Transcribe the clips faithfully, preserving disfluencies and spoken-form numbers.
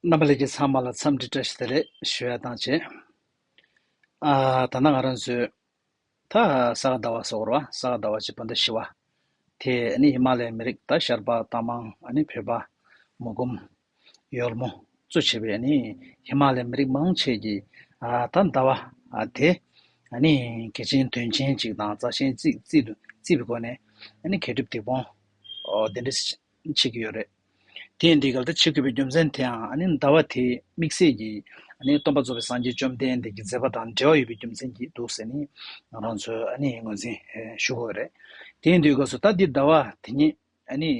རྣམ་པ་ལྷན་རྒྱས་ཚང་མ་ལ་འཚམས་འདྲི་བཀྲ་ཤིས་བདེ་ལེགས་ཞུ་ཡ་དང་བཅས། ཨ། ད་ནང་ང་རང་ཚོས་ད་ས་ག་ཟླ་བ་ཟེར་བ། ས་ག་ཟླ་བ་ཅིག་བོད་ཟླ་བཞི་པ་དེ་ཨ་ནི་ཧི་མ་ལ་ཡའི་མི་རིགས། ད་ཤར་པ་རྟ་མང་ཨ་ནི་བོད་པ་མུ་གུམ་ཡོལ་མོ་གཙོ་བྱས་པའི་ཨ་ནི་ཧི་མ་ལ་ཡའི་མི་རིགས་མང་ཆེ་གི་ཨ་ད་ཟླ་བ་ཨ་དེ་ཨ་ནི་གལ་ཆེན་དོན་ཆེན་ཅིག་དང་རྩ་ཆེན་རྩིས་རྩིས་དུ་རྩིས་པའི་སྒོ་ནས་ཨ་ནི་གད་སྒྲུབ་སྡིག་སྤོང་འོ་དེ་འདྲ་བྱེད་ཀྱི་ཡོད་རེད། དེ་ཡིན་དུས་གལ་ཏེ་བྱེད་དགོས་པའི་རྒྱུ་མཚན་དེའང་ཨ་ནི་ཟླ་བ་དེ་དམིགས་བསལ་གྱི་ཨ་ནི་སྟོན་པ་རྫོགས་པའི་སངས་རྒྱས་བཅོམ་ལྡན་འདས་ཀྱི་མཛད་པ་དང་འབྲེལ་བ་ཡོད་པའི་རྒྱུ་མཚན་གྱིས་འདུག་ཟེར་ནས་ང་རང་ཚོས་ཨ་ནི་ངོས་འཛིན་ཞུ་དགོས་རེད། དེ་ཡིན་དུས་སྐབས་སུ་ད་འདི་ཟླ་བ་དེ་ཉིད་ཨ་ནི་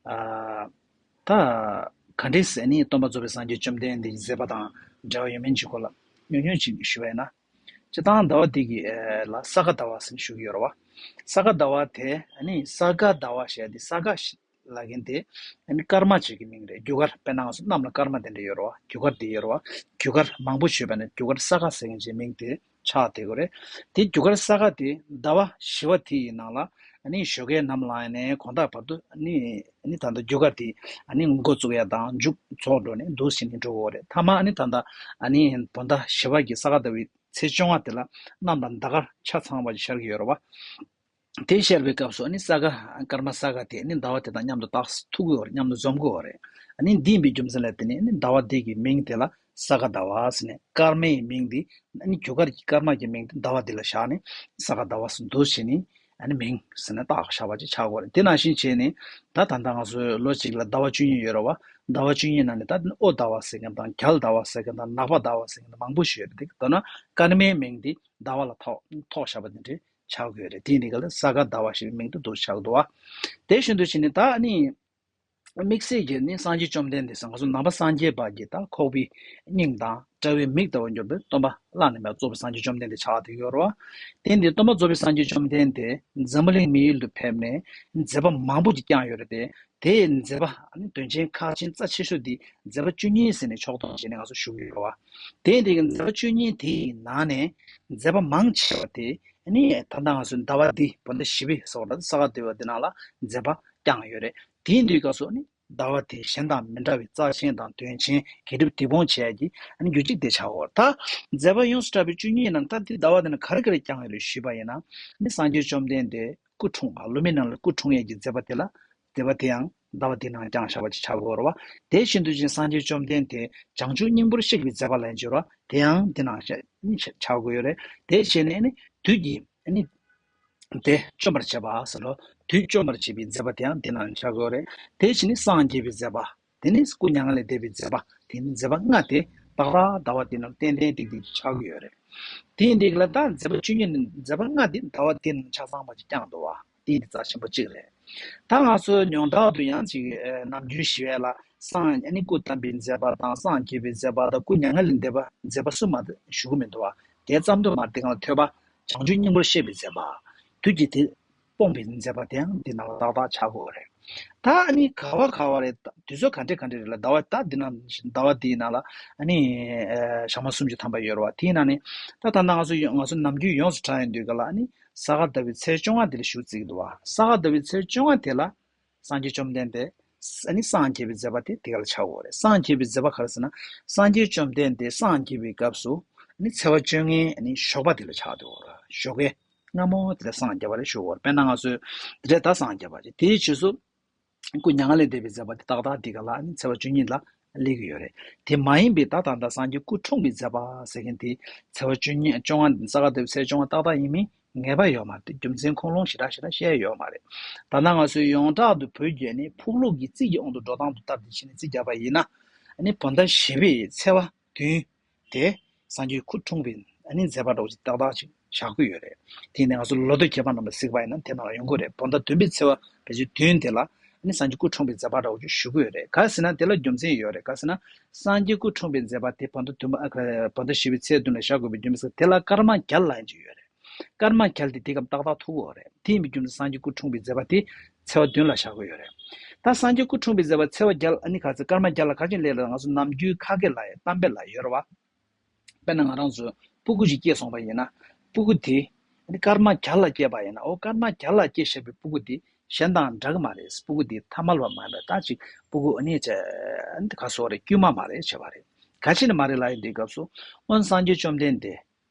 ཨ་ད་ག་འདྲས་ཨ་ནི་སྟོན་པ་རྫོགས་པའི་སངས་རྒྱས་བཅོམ་ལྡན་འདས་ཀྱི་མཛད་པ་དང་འབྲེལ་བ་ཡོད་མིན་གྱི་སྐོར་ལ་ཉུང་ཉུང་ཅིག་ཞུ་བ་ཡིན་ན། སྤྱིར་བཏང་ཟླ་བ་འདི་གི་ཨ་ལ་ས་ག་ཟླ་བ་ཟེར་ནས་ཞུ་གི་ཡོད་རེད་བ། ས་ག་ཟླ་བ་དེ་ཨ་ནི་ས་ག་ཟླ་བ་ཞེས་ཏེ་ས་ག་ལབ་མཁན་དེ་ཨ་ནི་སྐར་མ་ཅིག་གི་མིང་རེད། རྒྱུ་སྐར། དཔེར་ན་ང་ཚོ་གནམ་ལ་སྐར་མ་དེ་འདྲ་ཡོད་རེད་བ། རྒྱུ་སྐར་དེ་ཡོད་རེད་བ། རྒྱུ་སྐར་མང་པོ་ཡོད་པ་ནས་རྒྱུ་སྐར་ས་ག་ཟེར་མཁན་ཅིག་མིང་དེ་ཆགས་བསྡད་ཀྱི་རེད། དེ་རྒྱུ་སྐར་ས་ག་དེ་ཟླ་བ་བཞི་པ་དེ་ཡི་ནང་ལ་ཨ་ནི་ཞོགས་ཀས་ནམ་ལངས་ནས་དགོང་དག་བར་དུ་ཨ་ནི་ཨ་ནི་ད་ལྟ་རྒྱུ་སྐར་དེ་ཨ་ནི་འགོ་བཙུགས་ཡ་དང་མཇུག་རྫོགས་འགྲོ་ནས་འདུག་ཟེར་ནས་འགྲོ་གི་ཡོད་རེད། མཐའ་མ་ཨ་ནི་ད་ལྟ་ཨ་ནི་བོད་ཟླ་བཞི་པ་གི་ས་ག་ཟླ་བའི་ཚེས་བཅོ་ལྔ་དེ་ལ་གནམ་ལ་ཟླ་སྐར་ཆ་ཚང་བ་ཞིག་ཤར་གྱི་ཡོད་རེད་བ། དེ་ཤར་བའི་སྐབས་སུ་ཨ་ནི་ས་ག་སྐར་མ་ས་ག་དེ་ཨ་ནི་ཟླ་བ་དེ་དང་མཉམ་དུ་ཏོག་ཙམ་ཐུག་གི་ཡོད་རེད། མཉམ་དུ་འཛོམས་ཀྱི་ཡོད་རེད། ཨ་ནི་འདི་ཡིན་པའི་རྒྱུ་མཚན་ལ་བརྟེན་ནས་ཨ་ནི་ཟླ་བ་འདི་གི་མིང་དེ་ལ་ས་ག་ཟླ་བ་ཟེར་ནས། སྐར་མའི་མིང་འདི་ཨ་ནི་རྒྱུ་སྐར་གྱི་སྐར་མ་གི་མིང་དེ་ཟླ་བ་འདི་ལ་བཞག་ནས་ས་ག་ཟླ་བ་ཟེར་འདུག་བྱས་ནས་ཨ་ནི་མིང་ཟེར་ནས་བཏགས་བཞག་པ་ཅིག་ཆགས་ཀྱི་ཡོད་རེད། དེ་ནང་བཞིན་བྱས་ནས་ད་ད་ལྟ་ང་ཚོའི་ལོ་གཅིག་ལ་ཟླ་བ་བཅུ་གཉིས་ཡོད་རེད་བ། ཟླ་བ་བཅུ་གཉིས་ནང་ནས་ད་དབོ་ཟླ་བ་ཟེར་མཁན་དང་རྒྱལ་ཟླ་བ་ཟེར་མཁན་དང་ནག་པ་ཟླ་བ་ཟེར་མཁན་དང་མང་པོ་ཞིག་ཡོད་རེད། དེ་མདོར་ན་སྐར་མའི་མིང་འདི་ཟླ་བ་ལ་ཐོགས་ཐོགས་བཞག་པ་དེ་འདྲ་ཆགས་ཀྱི་ཡོད་རེད། དེ་ཡིན་དུས་ག་ལ་ས་ག་ཟླ་བ་ཞེས་པའི་མིང་དུ་འདུག་ཆགས་འདུག་བ། དེ་བཞིན་དུ་བྱས་ནས་ད་ནི་དམིགས་བསལ་གྱིས་ནི་སངས་རྒྱས་བཅོམ་ལྡན་འདས་ཟེར་ང་ཚོ་ནང་པ་སངས་རྒྱས་པ་གི་ད་ཁོག་པའི་སྙིང་དང་དཔྲལ་བའི་མིག་ལྟ་བུ་གྱུར་པའི་སྟོན་པ་བླ་ན་མེད་པ་རྫོགས་པའི་སངས་རྒྱས་བཅོམ་ལྡན་འདས་ཆགས་བསྡད་ཡོད་རེད་བ། དེ་འདི་སྟོན་པ་རྫོགས་པའི་སངས་རྒྱས་བཅོམ་ལྡན་འདས་འཛམ་བུ་གླིང་མི་ཡུལ་དུ་ཕེབས་ནས་མཛད་པ་མང་པོ་ཅིག་བསྐྱངས་ཡོད་རེད་དེ། དེའི་མཛད་པ་ནི་དོན་ཆེན་ཁག་ཆེན་རྩ་ཆེ་ཤོས་དེ་མཛད་པ་བཅུ་གཉིས་ཟེར་ནས་ཕྱོགས་བསྡོམས་བྱས་ནས་ང་ཚོ་ཞུ་གི་ཡོད་རེད་བ། དེ་འདི་གི་མཛད་པ་བཅུ་གཉིས་དེའི་ནང་ནས་མཛད་པ་མང་ཆེ་བ་དེ་ནི་ད་ལྟ་ང་ཚོའི་ཟླ་བ་འདི་བོད་ཟླ་བཞི་པའི་སོགས་ལ་ས་ག་ཟླ་བ་འདི་ནང་ལ་མཛད་པ་བསྐྱངས་ཡོད་རེད། དེ་འདིའི་སྐབས་སུ་ནི་ཟླ་བ་དེ་གཞན་དང་མི་འདྲ་བའི་རྩ་ཆེན་དང་དོན་ཆེན་གད་སྒྲུབ་སྡིག་སྤོང་བྱེད་ཡ་གི་ཨ་ནི་རྒྱུ་གཅིག་དེ་ཆགས་ཡོད་རེད། ད་མཛད་པ་ཡོངས་སུ་གྲགས་པའི་བཅུ་གཉིས་ནང་ད་འདི་ཟླ་བ་འདི་ནང་ག་རེ་ག་རེ་བསྐྱངས་ཡོད་རེད་ཞུས་པ་ཡིན་ན། ནི་སངས་རྒྱས་བཅོམ་ལྡན་འདས་སྐུ་འཁྲུངས་པ་ལོ་མི་རྣམས་ལ་སྐུ་འཁྲུངས་ཡས་ཀྱི་མཛད་པ་དེ་ལ་མཛད་པ་དེ་ཡང་ཟླ་བ་འདི་ནང་བསྐྱངས་བཞག་པ་ཅིག་ཆགས་ཀྱི་ཡོད་རེད་བ། དེ་བཞིན་དུ་ཅིག་སངས་རྒྱས་བཅོམ་ལྡན་འདས་བྱང་ཆུབ་སྙིང་པོར་གཤེགས་པའི་མཛད་པ་ལ་ཡང་བརྗོད་ར་དེ་ཡང་འདི་ནང་ཆགས་ཆགས་ཀྱི་ཡོད་རེད། དེ་བྱས་ནས་ནི་དུས་ཀྱི་ནི་དེ་བཅོམ་པར་བྱེད་པ་ཟེར་རོ། དུས་བཅོམ་པར་བྱེད་པའི་མཛད་པ་དེ་ཡང་འདི་ནང་ཆགས་ཀྱི་ཡོད་རེད། དེ་བཞིན་ནི་སངས་རྒྱས་པའི་མཛད་པ། དེ་ནི་སྐུ་མྱ་ངན་ལས་འདས་པའི་མཛད་པ། དེ་ནི་མཛད་པ་ལྔ་དེ་ཏག་ཏག་ཟླ་བ་འདི་ནང་ཏན་ཏན་ཏིག་ཏིག་ཆགས་ཀྱི་ཡོད་རེད། དེ་ཡིན་དུས་ལ་ད་མཛད་པ་བཅུ་གཉིས་ནི་མཛད་པ་ལྔ་དེ་ཟླ་བ་འདི་ནང་ཆ་ཚང་བ་ཅིག་བསྐྱངས་འདུག་བ། དེ་ཡིན་དུས་རྩ་ཆེན་པོ་གཅིག་རེད། ད་ང་ཚོ་ཡོངས་གྲགས་དུ་ཡང་ཅིག་ནམ་རྒྱུན་ཞུ་ཡས་ལ་སངས་ཨ་ནི་སྐུ་བལྟམས་པའི་མཛད་པ་དང་སངས་རྒྱས་པའི་མཛད་པ་དང་སྐུ་མྱ་ངན་ལས་འདས་པ་མཛད་པ་གསུམ་མ་གཏོགས་ཞུ་གི་མི་འདུག་བ། དེ་ཙམ་དུ་མ་དེ་གང་ལ་ཐོས་པ་བྱང་ཆུབ་སྙིང་པོར་གཤེགས་པའི་མཛད་པ། དུས་ཀྱི་དེ་སྤོང་བའི་མཛད་པ་དེའང་འདི་ནང་ལ་ཏག་ཏག་ཆགས་ཀྱི་ཡོད་རེད། ད་ཨ་ནི་ག་བ་ག་བ་རེད། དུས་ཚོད་ག་འདྲ་ག་འདྲ་རེད་ལ་ཟླ་བ་ད་འདི་ནང་ཟླ་བ་འདིའི་ནང་ལ་ཨ་ནི་ཨ་ཞག་མ་སུམ་ཅུ་ཐམ་པ་ཡོད་རེད་བ། དེའི་ནང་ནས་ད་ད་ལྟ་ང་ཚོ་ཡོ་ང་ཚོ་ནམ་རྒྱུན་ཡོངས་སུ་གྲགས་ཡོང་དུས་ག་ལ་ཨ་ནི་ས་ག་ཟླ་བའི་ཚེས་བཅོ་ལྔ་དེ་ལ་ཞུགས་བརྩི་གི་འདུག་བ། ས་ག་ཟླ་བའི་ཚེས་བཅོ་ལྔ་དེ་ལ་སངས་རྒྱས་བཅོམ་ལྡན་འདས་ཨ་ནི་སངས་རྒྱས་པའི་མཛད་པ་དེ་དེ་ག་ལ་ཆགས་ཡོད་རེད། སངས་རྒྱས་པའི་མཛད་པ་ག་རེ་ཟེར་ན། སངས་རྒྱས་བཅོམ་ལྡན་འདས་སངས་རྒྱས་པའི་སྐབས་སུ་ཨ་ནི་ཚེས་པ་བཅོ་ལྔའི་ཨ་ནི་ཞོགས་པ་དེ་ལ་ཆགས་འདུག་བ། ཞོགས་ཀའི་སྔ་མོ་དེ་ལ་སངས་རྒྱས་པ་རེད་ཞུ་བར། དཔེར་ན་ང་ཚོས་དེ་འདྲ་ད་སངས་རྒྱས་པ་ཅིག་དེའི་རྗེས་སུ་སྐུ་མྱ་ངན་ལས་འདས་པའི་མཛད་པ་དེ་ཏག་ཏག་འདི་ག་ལ་ནི་ཚེས་པ་བཅུ་གཉིས་ལ་སླེབས་ཀྱི་ཡོད་རེད། དེ་མ་ཡིན་པའི་ད་ད་ལྟ་སངས་རྒྱས་སྐུ་འཁྲུངས་པའི་མཛད་པ་ཟེར་མཁན་དེ་ཚེས་པ་བཅུ་གཉིས་བཅོ་ལྔ་ས་ག་ཟླ་བའི་ཚེས་བཅོ་ལྔ་ཏག་ཏག་ཡིན་མིན་ངེས་པ་ཡོད་མ་རེད། རྒྱུ་མཚན་ཁུངས་ལུང་ཞེ་དྲག་ཞེ་དྲག་བཤད་ཡོད་མ་རེད། ད་ལྟ་ང་ཚོའི་ཡོངས་གྲགས་དུ་བོད་བརྒྱུད་ནས་ཕུག་ལུགས་ཀྱི་རྩིས་ཀྱི་དབང་དུ་འགྲོ་སྟངས་དུ་བལྟས་ཏེ་ཕྱིན་ནས་རྩིས་བརྒྱབ་པ་ཡིན་ན། ཨ་ནི་བོད་ཟླ་བཞི་པའི་ཚེས་པ་བདུན། དེ་སངས་རྒྱས་སྐུ་འཁྲུངས་པའི་ཨ་ནི་མཛད་པ་འདྲ་བོ་ཅིག་ཏག་ཏག་ཅིག་བཞག་གི་ཡོད་རེད། དེ་ནས་ང་ཚོ་ལོ་ཐོ་མཁས་པ་རྣམས་ལ་གཟིགས་པ་ཡིན་ན་དེ་ནང་ལ་ཡོང་གི་རེད། བོད་ཟླ་བདུན་པའི་ཚེས་པ་བེ་ཅིག་བདུན་དེ་ལ་ཨ་ནི་སངས་རྒྱས་སྐུ་འཁྲུངས་པའི་མཛད་པ་འདྲ་བོ་ཅིག་ཞུ་གི་ཡོད་རེད། ག་རེ་ཟེར་ན་དེ་ལ་རྒྱུ་མཚན་ཡོད་རེད། ག་རེ་ཟེར་ན་སངས་རྒྱས་སྐུ་འཁྲུངས་པའི་མཛད་པ་དེ་བོད་ཟླ་བདུན་པ་ཨ་བོད་ཟླ་བཞི་པའི་ཚེས་བདུན་ལ་བཞག་དགོས་པའི་རྒྱུ་མཚན་དེ་ལ་སྐར་མ་བརྒྱ་ལ་ཡིན་གྱི་ཡོད་རེད། སྐར་མ་བརྒྱ་དེ་དེ་གམ་ཏག་ཏག་ཐུག་གི་ཡོད་རེད། དེ་ཡིན་པའི་རྒྱུ་མཚན་སངས་རྒྱས་སྐུ་འཁྲུངས་པའི་མཛད་པ་དེ་ཚེས་པ་བདུན་ལ་བཞག་གི་ཡོད་རེད། ད་སངས་རྒྱས་སྐུ་འཁྲུངས་པའི་མཛད་པ་ཚེས་པ་བརྒྱ་ལ་ཨ་ནི་ག་ཚོད་སྐར་མ་བརྒྱ་ལ་ག་ཅིག་སླེབས་ལ་ང་ཚོ་ནམ་རྒྱུན་ཁ་སྐད་ལ་ཡང་གཏམ་དཔེ་ལ་ཡོད་རེད་བ། དཔེར་ན་ང་རང་ཚོ་སྤུ་གུ་ཞིག་སྐྱེས་སོང་བ་ཡིན་ན་སྤུ་གུ་དེ་ཨ་ནི་སྐར་མ་བརྒྱ་ལ་སྐྱེས་པ་ཡིན་ན་འོ་སྐར་མ་བརྒྱ་ལ་སྐྱེས་བཞག་པའི་སྤུ་གུ་དེ་ གཞན་དང་འདྲ་གི་མ་རེད། སྤུ་གུ་འདི་ཐ་མལ་བ་མ་ཡིན་པ་ད་ཅིག་སྤུ་གུ་ཨ་ནི་ཅེ་ཨ་ནི་ག་སོགས་རེད། དཀྱུས་མ་མ་རེད་བྱས་པ་རེད། ག་ཅི་ནས་མ་རེད་ལབ་ཡིན་དུས་སྐབས་སུ་སྔོན་སངས་རྒྱས་བཅོམ་ལྡན་འདས་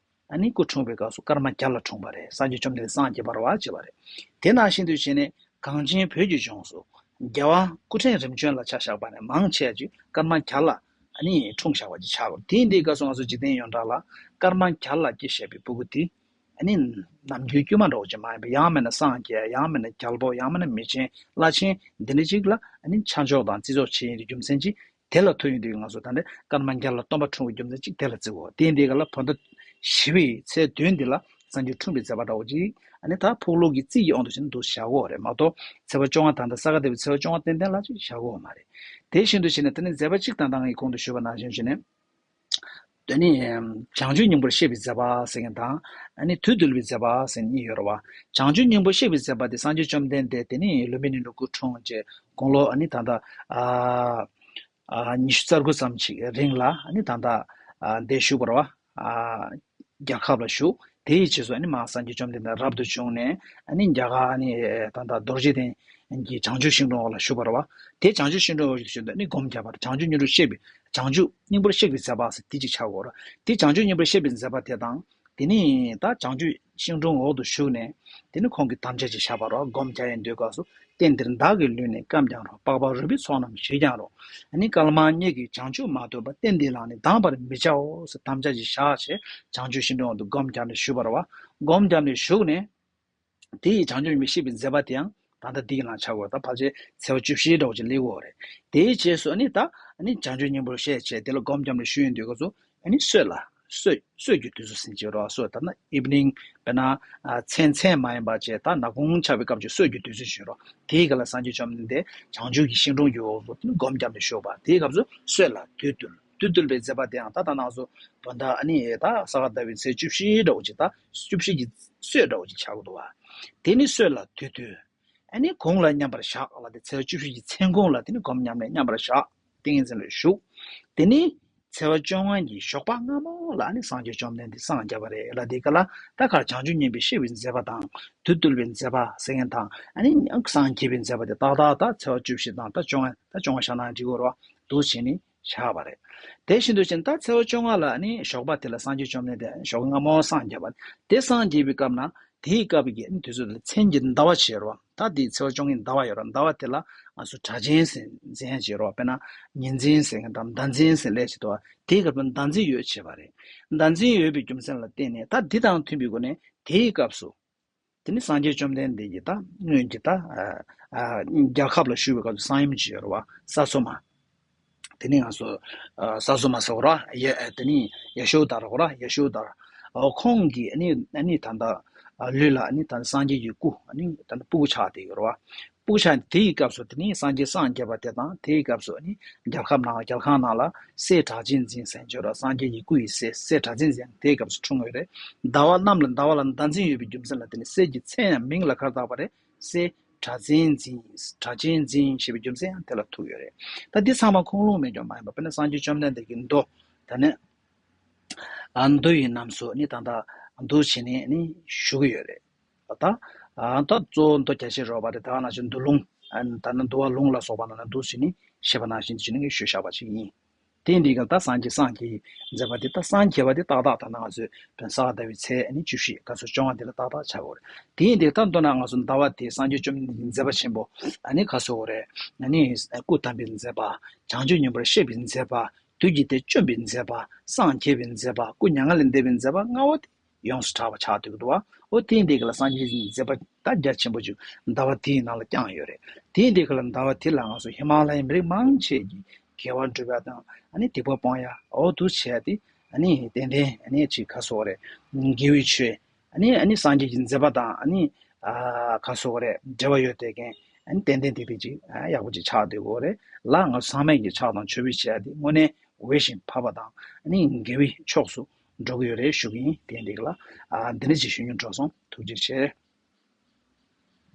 ཨ་ནི་སྐུ་འཁྲུངས་པའི་སྐབས་སུ་སྐར་མ་བརྒྱ་ལ་འཁྲུངས་པ་རེད། སངས་རྒྱས་བཅོམ་ལྡན་འདས་སངས་རྒྱས་པ་རེད་བ་བྱས་པ་རེད། དེ་ནང་བཞིན་དུ་བྱས་ནས་གངས་ཅན་བོད་ཀྱི་ལྗོངས་སུ་རྒྱལ་བ་སྐུ་ཕྲེང་རིམ་བྱོན་ལ་ཆ་བཞག་པ་ནས་མང་ཆེ་ཅིག་སྐར་མ་བརྒྱ་ལ་ཨ་ནི་འཁྲུངས་བཞག་པ་ཅིག་ཆགས་དགོས། དེ་ཡིན་དུས་སྐབས་སུ་ང་ཚོ་འཇིག་རྟེན་ཡོངས་གྲགས་ལ་སྐར་མ་བརྒྱ་ལ་སྐྱེས་བཞག་པའི་སྤུ་གུ་དེ་ཨ་ནི་ནམ་རྒྱུན་དཀྱུས་མ་འདྲ་བོ་ཅིག་མ་ཡིན་པ། ཡང་མིན་ན་སངས་རྒྱས། ཡང་མིན་ན་རྒྱལ་པོ། ཡང་མིན་ན་མི་ཆེན་བླ་ཆེན་འདི་འདྲ་ཅིག་ལ་ཨ་ནི་ཆ་འཇོག་དང་བརྩི་འཇོག་བྱེད་ཡིན་རྒྱུ་མཚན་ཅིག་དེ་ལ་ཐུག་ཡོང་དུས་ང་ཚོ་ད་ལྟ་སྐར་མ་བརྒྱ་ལ་སྟོན་པ་འཁྲུངས་པའི་རྒྱུ་མཚན་གཅིག་དེ་ལ་བརྩི་དགོས། དེ་ཡིན་དུས་ག་ལ་བོད་ཟླ་བཞི་པའི་ཚེས་བདུན་འདི་ལ་སངས་རྒྱས་འཁྲུངས་པའི་མཛད་པ་འདྲ་བོ་ཅིག་ཨ་ནི་ད་ཕུགས་ལུགས་ཀྱི་རྩིས་ཀྱི་དབང་དུ་བྱས་ན་འདུག་བཞག་དགོས་རེད་མ་གཏོགས་ཚེས་པ་བཅོ་ལྔ། ད་ལྟ་ས་ག་ཟླ་བའི་ཚེས་པ་བཅོ་ལྔ་ཏན་ཏན་ལ་ཅིག་བཞག་དགོས་མ་རེད། དེ་བཞིན་དུ་བྱས་ནས་དེ་ནི་མཛད་པ་གཅིག་ད་ལྟ་ངས་གོང་དུ་ཞུས་པ་ནང་བཞིན་བྱས་ནས། དེ་ནི་བྱང་ཆུབ་སྙིང་པོར་གཤེགས་པའི་མཛད་པ་ཟེར་མཁན་དང་། ཨ་ནི་དུས་བཏུལ་བའི་མཛད་པ་ཟེར་གཉིས་ཡོད་རེད་བ། བྱང་ཆུབ་སྙིང་པོར་གཤེགས་པའི་མཛད་པ་དེ་སངས་རྒྱས་བཅོམ་ལྡན་འདས་དེ་ནི་ལུམྦི་ནི་ལུ་གུ་འཁྲུངས་རྗེས་དགུང་ལོ་ཨ་ནི་ད་ལྟ་ཨ་ཨ་ཉི་ཤུ་རྩ་དགུ་ཙམ་ཞིག་རིང་ལ་ཨ་ནི་ད་ལྟ་ཨ་འདིར་བཞུགས་པ་རེད་བ། ཨ་རྒྱལ་ཁབ་ལ་བཞུགས། དེའི་རྗེས་སུ་ཨ་ནི་མར་སངས་རྒྱས་བཅོམ་ལྡན་འདས་རབ་ཏུ་བྱུང་ནས་ཨ་ནི་རྒྱ་གར་ཨ་ནི་ད་ལྟ་རྡོ་རྗེ་གདན་གྱི་བྱང་ཆུབ་ཤིང་དྲུང་འོག་ལ་བཞུགས་པ་རེད་བ། དེ་བྱང་ཆུབ་ཤིང་དྲུང་འོག་ཏུ་བཞུགས་ནས་ཨ་ནི་སྒོམ་བརྒྱབ་པ་རེད། བྱང་ཆུབ་སྙིང་པོར་གཤེགས་པའི་བྱང་ཆུབ་སྙིང་པོར་གཤེགས་པའི་མཛད་པ་ཟེར་དེ་གཅིག་ཆགས་ཡོད་རེད། དེ་བྱང་ཆུབ་སྙིང་པོར་གཤེགས་པའི་མཛད་པ་དེ་དང་། དེ་ནས་ད་བྱང་ཆུབ་ཤིང་དྲུང་འོག་ཏུ་བཞུགས་ནས་དེ་ནས་ཁོང་གིས་དམ་བཅའ་ཅིག་བཞག་པ་རེད་བ། སྒོམ་རྒྱག་ཡོང་དུས་སྐབས་སུ། རྟེན་འདིར་བདག་གི་ལུས་ནི་སྐམ་ཀྱང་རུང་། པགས་པ་རུས་པའི་ཚོགས་རྣམས་ཞིག་ཀྱང་རུང་། ཨ་ནི་བསྐལ་མང་སྙེད་ཀྱི་བྱང་ཆུབ་མ་ཐོབ་པར། རྟེན་འདི་ལ་ནི་སྡང་བར་མི་བྱའོ་ཟེར་དམ་བཅའ་ཅིག་བཞག་བྱས་བྱང་ཆུབ་ཤིང་དྲུང་འོག་ཏུ་སྒོམ་རྒྱབ་ནས་བཞུགས་པ་རེད་བ། སྒོམ་རྒྱབ་ནས་བཞུགས་ནས། དེ་ཡི་བྱང་ཆུབ་སྙིང་པོར་གཤེགས་པའི་མཛད་པ་དེའང་ད་ལྟ་འདི་ཡི་ནང་ཆགས་ཡོད་རེད། ད་ཕལ་ཆེར་ཚེས་པ་བཅུ་བཞི་འདྲ་བོ་ཅིག་སླེབས་ཡོད་རེད། དེའི་རྗེས་སུ་ཨ་ནི་ད་ཨ་ནི་བྱང་ཆུབ་སྙིང་པོར་གཤེགས་བྱས་དེ་ལ་སྒོམ་རྒྱབ་ནས་བཞུགས་ཡོང་དུས་སྐབས་སུ། ཨ་ནི་གསོད་ལ། གསོད། གསོད་ཀྱི་དུས་ཚོད་ཟེར་གྱི་རེད། གསོད་ད་ནི་ཨི་བི་ནིང་། དཔེར་ན་ཨ་མཚན། མཚན་མ་ཡིན་པ་བྱས་ད་ནག་ཁུང་ཆགས་པའི་སྐབས་ཀྱི་གསོད་ཀྱི་དུས་ཚོད་ཞིག་རེད། དེའི་སྐབས་ལ་སངས་རྒྱས་བཅོམ་ལྡན་འདས་བྱང་ཆུབ་ཀྱི་ཤིང་དྲུང་གི་འོག་ཏུ་སྒོམ་རྒྱབ་ནས་བཞུགས་པ། དེའི་སྐབས་སུ་གསོད་ལ་དུས་བཏུལ། དུས་བཏུལ་བའི་མཛད་པ་དེའང་ད་ལྟ་ང་ཚོ་བོད་ཟླ་ཨ་ནི་ད་ས་ག་ཟླ་བའི་ཚེས་བཅུ་བཞི་འདྲ་བོ་ཅིག་ད་བཅུ་བཞི་གི་གསོད་འདྲ་བོ་ཅིག་ཆགས་ཀྱི་འདུག་བ། དེ་ནི་གསོད་ལ་དུས་བཏུལ། ཨ་ནི་གུང་ལ་མཉམ་པར་བཞག་ལ་དེ་ཚེས་བཅུ་བཞི་གི་མཚན་གུང་ལ་དེ་ནི་སྒོམ་ཉམས་ལེན་མཉམ་པར་བཞག་ཏིང་ངེ་འཛིན་ལ་བཞུགས། དེ་ནི་ཚེས་པ་བཅོ་ལྔ་གི་ཞོགས་པ་སྔ་མོ་ལ་ཨ་ནི་སངས་རྒྱས་བཅོམ་ལྡན་འདས་སངས་རྒྱས་པ་རེད་ལ། དེ་ག་ལ་ད་གར་བྱང་ཆུབ་སྙིང་པོར་གཤེགས་པའི་མཛད་པ་དང་དུས་བཏུལ་བའི་མཛད་པ་ཟེར་མཁན་དང་ཨ་ནི་སངས་རྒྱས་པའི་མཛད་པ་དེ་ཏག་ཏག་ད་ཚེས་པ་བཅུ་བཞི་དང་ད་བཅོ་ལྔ། ད་བཅོ་ལྔ་བཞག་ན་འགྲིག་གི་རེད་བ། འདུག་བྱས་ནས་བཞག་པ་རེད། དེ་བཞིན་དུ་བྱས་ན་ད་ཚེས་པ་བཅོ་ལྔ་ལ་ཨ་ནི་ཞོགས་པ་དེ་ལ་སངས་རྒྱས་བཅོམ་ལྡན་འདས་ཞོགས་པ་སྔ་མོ་སངས་རྒྱས་པ། དེ་སངས་རྒྱས་པའི་སྐབས་ན་དེའི་སྐབས་ཀྱི་ཨ་ནི་དུས་ཚོད་ལ་མཚན་གྱི་ཟླ་བ་བྱེད་རོགས། ད་དེའི་ཚེས་པ་བཅོ་ལྔའི་ཟླ་བ་ཡོད་ར། ཟླ་བ་དེ་ལ་ང་ཚོ་དྲ་ཆེན་ཟེར་མཚན་བྱེད་རོགས། དཔེར་ན་ཉི་འཛིན་ཟེར་མཁན་དང་ཟླ་འཛིན་ཟེར་ལས་བྱེད་དོ། དེའི་སྐབས་ལ་ཟླ་འཛིན་ཡོད་བྱེད་པ་རེད། ཟླ་འཛིན་ཡོད་པའི་རྒྱུ་མཚན་ལ་བརྟེན་ནས་ད་འདི་དང་མཐུན་པའི་སྒོ་ནས་དེའི་སྐབས་སུ། དེ་ནི་སངས་རྒྱས་བཅོམ་ལྡན་འདས་ཀྱི་ད་སྔོན་གྱི་ད་ཨ་ཨ་རྒྱལ་ཁབ་ལ་བཞུགས་པའི་སྐབས་སུ་གསང་ཡུམ་ཅིག་ཡོད་རེད་བ། ས་སོ་མ། དེ་ནི་ང་ཚོ་ཨ་ས་སོ་མ་ཟེར་བ་ར། ཡ་ཨ་དེ་ནི་ཡ་ཤོ་དཱ་ར་གོ་ར། ཡ་ཤོ་དཱ་ར། ཨོ་ཁོང་གི་ཨ་ནི་ཨ་ནི་ད་ལྟ་ཨ་ལུས་ལ་ཨ་ནི་ད་ལྟ་སངས་རྒྱས་ཀྱི་སྐུ་ཨ་ནི་ད་ལྟ་སྤུ་གུ་ཆགས་བསྡད་ཡོད་རེད་བ། སྤུ་གུ་ཆགས་དེའི་སྐབས་སུ་དེ་ནི་སངས་རྒྱས་སངས་རྒྱས་པ་དེ་དང་དེའི་སྐབས་སུ་ཨ་ནི་རྒྱལ་ཁབ་ནང་རྒྱལ་ཁང་ནང་ལ་སྲས་གྲགས་ཅན་འཛིན་ཟེར་ཅིག་ཡོད་རེད། སངས་རྒྱས་ཀྱི་སྐུ་ཡི་སྲས་སྲས་གྲགས་ཅན་འཛིན་དེའི་སྐབས་སུ་འཁྲུངས་ཡོད་རེད། ཟླ་བ་གནམ་ལ་ཟླ་བ་ལ་ཟླ་འཛིན་ཡོད་པའི་རྒྱུ་མཚན་ལ་བརྟེན་ནས་སྲས་ཀྱི་མཚན་ཡང་མིང་ལ་ག་རེ་བཏགས་པ་རེད། སྲས་གྲགས་ཅན་འཛིན། གྲགས་ཅན་འཛིན་ཞེས་པའི་རྒྱུ་མཚན་ཡང་དེ་ལ་ཐུག་ཡོད་རེད། ད་འདི་ཚང་མ་ཁུངས་ལུང་མེད་ཀྱང་མ་ཡིན་པ། དཔེར་ན་སངས་རྒྱས་བཅོམ་ལྡན་འདས་ཀྱི་མདོ། ད་ནི་ཨ་མདོ་ཡི་རྣམས་སུ་ནི་ད་ལྟ་འདུག་བྱས་ནས་ནི་ཞུ་གི་ཡོད་རེད། ད་ཨ་ད་གཙོ་བོ་མདོ་རྒྱ་ཆེར་རོལ་པ་རེད། ད་ག་ནང་བཞིན་མདོ་ལུང་། ཨ་ད་ནི་འདུལ་བ་ལུང་ལ་སོགས་པ་ནང་ན་འདུག་བྱས་ནས་བཤད་པ་ནང་བཞིན་བྱས་ནས་ཞུས་བཞག་པ་ཞིག་ཡིན། དེ་འདི་ག་ད་སངས་རྒྱས་སངས་རྒྱས་མཛད་པ་དེ་ད་སངས་རྒྱས་པ་དེ་ཏག་ཏག་ད་ནང་ང་ཚོས་བོད་ས་ག་ཟླ་བའི་ཚེས་ཨ་ནི་བཅུ་བཞི་ག་ཚོད་བཅོ་ལྔ་དེ་ལ་ཏག་ཏག་ཆགས་ཡོད་རེད། དེ་འདི་ད་མདོར་ན་ང་ཚོ་ཟླ་བ་དེ་སངས་རྒྱས་བཅོམ་ལྡན་འདས་ཀྱི་མཛད་པ་ཆེན་པོ་ཨ་ནི་ག་ཚོད་ཡོད་རེད། ཨ་ནི་སྐུ་བལྟམས་པའི་མཛད་པ། བྱང་ཆུབ་སྙིང་པོར་གཤེགས་པའི་མཛད་པ། བདུད་ཀྱི་སྡེ་བཅོམ་པའི་མཛད་པ། སངས་རྒྱས་པའི་མཛད་པ། སྐུ་མྱ་ངན་ལས་འདས་པའི་མཛད་པ་ལྔ་པོ་དེ་ཡོངས་སུ་གྲགས་པ་ཆགས་བསྡད་ཀྱི་འདུག་བ། འོ་དེ་འདི་ག་ལ་སངས་རྒྱས་ཀྱི་མཛད་པ་ད་རྒྱ་ཆེན་པོ་ཅིག་ཟླ་བ་དེའི་ནང་ལ་བསྐྱངས་ཡོད་རེད། དེ་འདི་ག་ལ་ཟླ་བ་དེ་ལ་ང་ཚོ་ཧི་མ་ལ་ཡའི་མི་རིགས་མང་ཆེ་གིས་དགེ་བ་སྒྲུབ་ཡ་དང་ཨ་ནི་སྡིག་པ་སྤོང་ཡ་འོ་འདུག་བྱས་ཏེ་ཨ་ནི་ཏན་ཏན་ཨ་ནི་ཅིག་ག་ཟེར་དགོས་རེད། དགེ་བའི་ཆོས་ཨ་ནི་ཨ་ནི་སངས་རྒྱས་ཀྱི་མཛད་པ་དང་ཨ་ནི་ཨ་ག་ཟེར་དགོས་རེད། འབྲེལ་བ་ཡོད་བསྡད་མཁན་ཨ་ནི་ཏན་ཏན་ཏིག་ཏིག་ཅིག་ཨ་ཡག་པོ་ཅིག་ཆགས་བསྡད་ཀྱི་ཡོད་རེད་ལ། ང་ཚོ་ཚང་མས་ཀྱི་ཕྱག་དང་མཆོད་འབུལ་བྱས་ཏེ་དངོས་གནས་འོས་ཤིང་བབ་པ་དང་ཨ་ནི་དགེ་བའི་ཕྱོགས་སུ་འགྲོ་གི་ཡོད་རེད་ཞུ་གི་ཡིན། དེ་འདི་ག་ལ་ཨ་འདི་འདྲ་ཅིག་ཞུ་སྙིང་བྲོ་སོང་། ཐུགས་རྗེ་ཆེ།